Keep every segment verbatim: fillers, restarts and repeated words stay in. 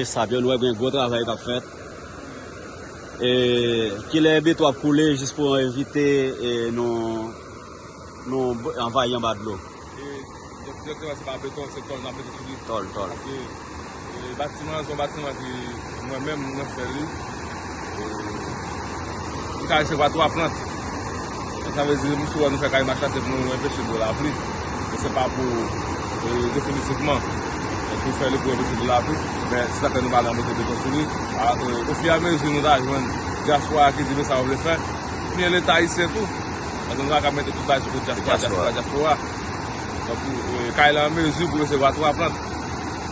Sa byen, nou wè gen gwo travay k ap fèt. E, kilè beton ap koule jis pou evite, e, nou, nou anvayi anba dlo? E, direktè, se pa beton, se tòl n ap mete sou li. Tòl, tòl. Paske, e, batiman an se yon batiman ki mwen menm mwen fè li. E, li ka resevwa twa plant. Sa vle di, sou wè nou fè kay mach la, se pou nou enpeche dlo lapli. E se pa pou, e, definitivman, e, pou fè li pou enpeche dlo lapli. Men se sa k fè nou pa antre mete beton sou li. A, e, ofiramezi nou ta jwenn dyaspora ki di men sa yo vle fè. Oubyen Leta ayisyen tou. Paske nou pa ka mete tout bagay sou do dyaspora, dyaspora, dyaspora. Donk, e, kay la an mezi pou resevwa twa plant.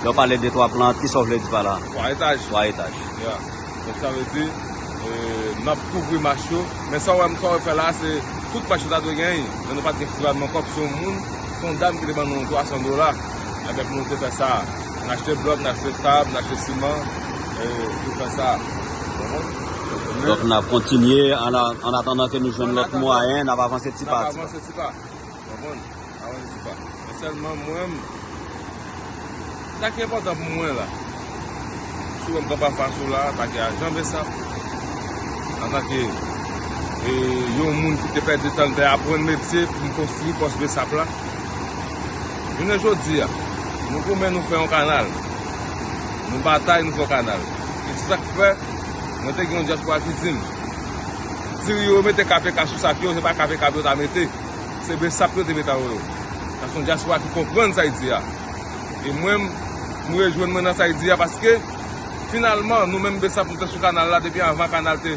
Lè w pale de twa plant, kisa w vle di pa la? Twa etaj. Twa etaj. Ya. Donk, sa vle di, e, n ap kouvri mach yo. Men sa w wè, sa w wè fè la, se tout mach yo ta dwe genyen. Men nou pa t gen sifizamman kòb, se yon moun, se yon dam ki te ban nou twa san dola. Ebyen, pou nou te fè sa, n achte blòk, n achte tab, n achte siman, e, pou fè sa. Konprann? Donk, n ap kontinye, an a-, an atandan ke nou jwenn lòt mwayen, n ap avanse ti pa ti pa. N ap avanse ti pa. Konprann? Avan nou di pa. Men sèlman mwen, sa ki enpòtan pou mwen la, si w wè m kanpe anfas ou la, antanke ajan BSAP, antanke, e, yon moun ki te pèdi tan l te aprann metye pou m konstwi pòs BSAP la. Jounen jodi a, nou goumen, nou fè yon kanal. Nou batay, nou fè yon kanal. E se sa k fè, mwen te gen yon dyaspora ki di m, diri yo mete K P K sou sak yo, se pa K P K pou yo ta mete. Se BSAP yo te mete avè yo. Sa se yon dyaspora ki konprann sa y di a. E mwen, m rejwenn mwen nan sa y di a paske, finalman, nou menm BSAP nou te sou kanal la depi anvan kanal te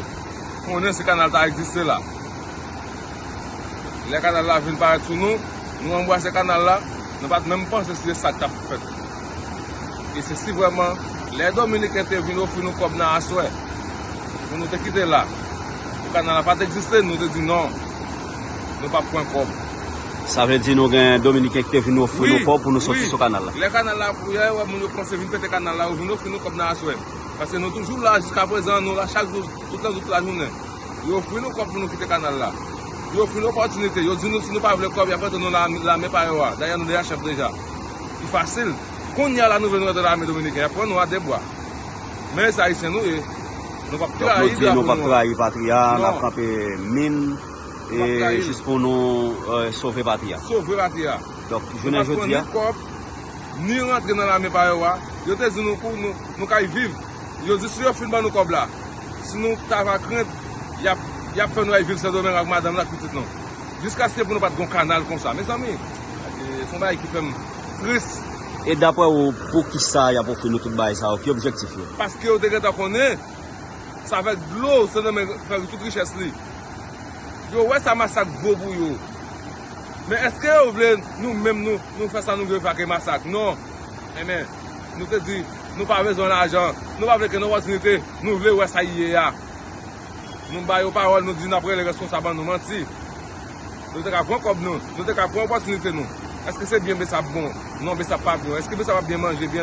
konnen si kanal ta egziste la. Lè kanal la vin parèt sou nou, nou anbrase kanal la, nou pa t menm panse si se sa k t ap fèt. E se si vrèman, lè Dominiken te vin ofri nou kòb nan aswè, pou nou te kite la, pou kanal la pa t egziste, nou te di non, nou p ap pran kòb. Sa vle di nou gen Dominiken ki te vin ofri nou kòb pou nou soti sou kanal la? Wi, wi. Lè kanal la, pou yè, wè moun yo kòmanse vin pete kanal la, yo vin ofri nou kòb nan aswè. Paske nou toujou la, jiskaprezan, nou la chak jou, tout nan tout lajounen. Yo ofri nou kòb pou nou kite kanal la. Yo ofri nou opòtinite. Yo di nou si nou pa vle kòb, y ap rantre nou nan lame pa yo a. Dayè, nou deja chèf deja. Pi fasil. Kounye a la, nou vle nou rantre nan lame dominiken. Y ap pran nou a de bwa. Men se Ayisyen nou ye. Nou p ap trayi drapo nou an. Donk, nou di nou p ap trayi patri a, n ap kanpe min, e, jis pou nou, e, sove patri a. Sove patri a. Donk, jounen jodi a. Nou p ap pran ni kòb, ni rantre nan lame pa yo a. Yo te di nou kou nou, nou kay viv. Yo di si yo fin ban nou kòb la, si nou ta va krent, y ap, y ap fè nou al viv Sendomeng ak madanm nou ak pitit nou. Jiskaske pou nou pa t gon kanal konsa. Mezanmi, se yon bagay ki fè m tris. E daprè ou, poukisa y ap ofri nou tout bagay sa yo? Ki objektif yo? Paske yo te gentan konnen, se avèk dlo Sendomeng fè tout richès li. Yo wè sa masak vo pou yo. Men èske yo vle nou menm nou, nou fè sa nou vle fè ak masak? Non. Enben, nou te di, nou pa bezwen lajan. Nou pa vle kenn opòtinite. Nou vle wè sa y ye a. Nou ba yo pawòl, nou di n ap rele reskonsab an nou manti. Nou te ka pran kòb nou. Nou te ka pran opòtinite nou. Èske se byen BSAP bon? Non, BSAP pa bon. Èske BSAP ap byen manje, byen